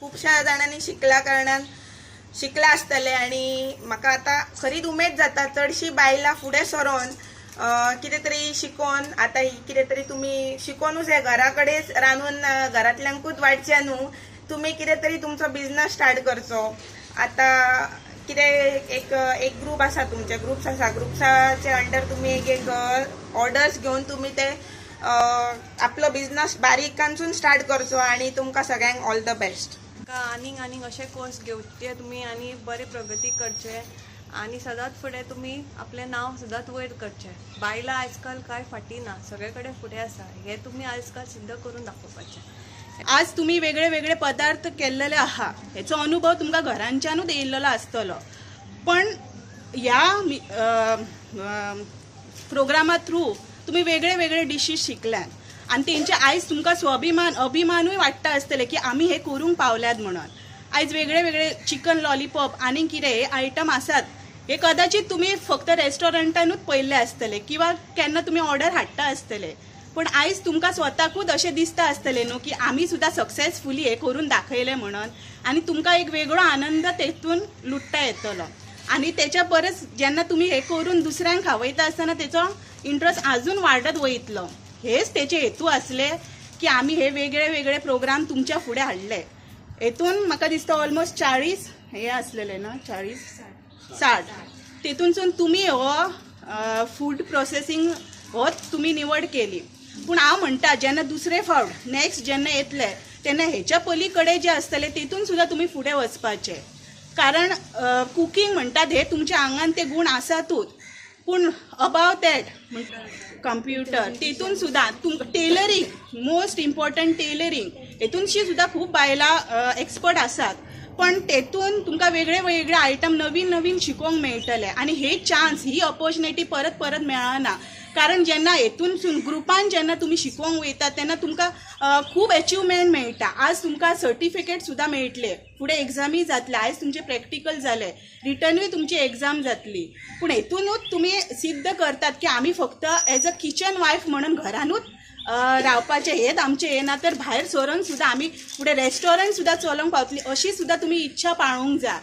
खुबश्या जाणांनी शिकल्या कारणान शिकला आसतले आनी म्हाका आतां खरीच उमेद जाता चडशीं बायलां फुडें सरोन कितें तरी शिकोन आतां ही कितें तरी तुमी शिकोनूच हे घरा कडेन रांदून घरांतल्यांकूच वाडचें न्हू, तुमी कितें तरी तुमचो बिजनस स्टार्ट करचो. आतां कितें एक एक ग्रूप आसा, तुमचे ग्रुप्स आसा, ग्रुप्साचे अंडर तुमी एक एक ऑर्डर्स घेवन तुमी ते आपलो बिजनस बारीकांसून स्टार्ट करचो आनी तुमकां सगळ्यांक ऑल the best. आनीक आनीक अशे कोर्स घेवचे तुमी आनी बरे प्रगती करचे आनी सदांच फुडें तुमी आपलें नांव सदांच वयर करचें. बायलां आजकाल कांय फाटीं ना, सगळे कडेन फुडें आसा, हें तुमी आजकाल सिद्ध करून दाखोवपाचें. आज तुमी वेगळे वेगळे पदार्थ केल्लेले आहा, हेचो अनुभव तुमकां घरांच्यानूच येयल्लो आसतलो, पण ह्या प्रोग्रामा थ्रू तुमी वेगळे वेगळे डिशीज शिकल्यात आनी तेंचे आयज तुमकां स्वाभिमान अभिमानूय वाडटा आसतले की आमी हे करूंक पावल्यात म्हणून. आयज वेगळे वेगळे चिकन लॉलीपॉप आनी कितें हे आयटम आसात, हे कदाचित तुमी फक्त रेस्टॉरंटानूच पळयल्ले आसतले किंवा केन्ना तुमी ऑर्डर हाडटा आसतले, पूण आयज तुमकां स्वताकूच अशें दिसता आसतलें न्हू की आमी सुद्दां सक्सेसफुली हें करून दाखयलें म्हणून, आनी तुमकां एक वेगळो आनंद तेतून लुट्टा येतलो. आनी तेच्या परस जेन्ना तुमी हें करून दुसऱ्यांक खावयता आसतना तेचो इंट्रस्ट आजून वाडत वयतलो. हेच तेचे हेतू आसले की आमी हे वेगळे वेगळे प्रोग्राम तुमच्या फुडें हाडले. हेतून म्हाका दिसता ऑलमोस्ट 40 हे आसलेले ना, 40-60 तेतूनसून तुमी हो फूड प्रोसेसींग हो तुमी निवड केली. पूण हांव म्हणटा जेन्ना दुसरे फावट नेक्स्ट जेन्ना येतले तेन्ना हेच्या पली कडेन जे आसतले तेतून सुद्दां तुमी फुडें वचपाचें, कारण कुकींग म्हणटात हे तुमच्या आंगान ते गूण आसातूच, पूण अबाव that computer तेतून सुद्दां टेलरींग, मोस्ट इम्पॉर्टंट टेलरींग, हेतूनशी सुद्दां खूब बायलां एक्सपर्ट आसात, पण तेतून तुमकां वेगळे वेगळे आयटम नवीन नवीन शिकोवंक मेळटले आनी हे चान्स ही ऑपॉर्च्युनिटी परत परत मेळना, कारण जेन्ना हेतूनसून ग्रुपान जेन्ना तुमी शिकोवंक वयता तेन्ना तुमकां खूब एचिवमेंट मेळटा. आज तुमकां सर्टिफिकेट सुद्दां मेळटले, फुडें एग्जामी जातले, आयज तुमचें प्रॅक्टिकल जालें, रिटर्नूय तुमची एग्जाम जातली, पूण हेतूनूच तुमी सिद्ध करतात की आमी फक्त एज अ किचन वायफ म्हणून घरानूच रावपाचें हेच आमचें हें ना, तर भायर सरून सुद्दां आमी फुडें रेस्टॉरंट सुद्दां चलोवंक पावतली अशी सुद्दां तुमी इच्छा पाळूंक जाय.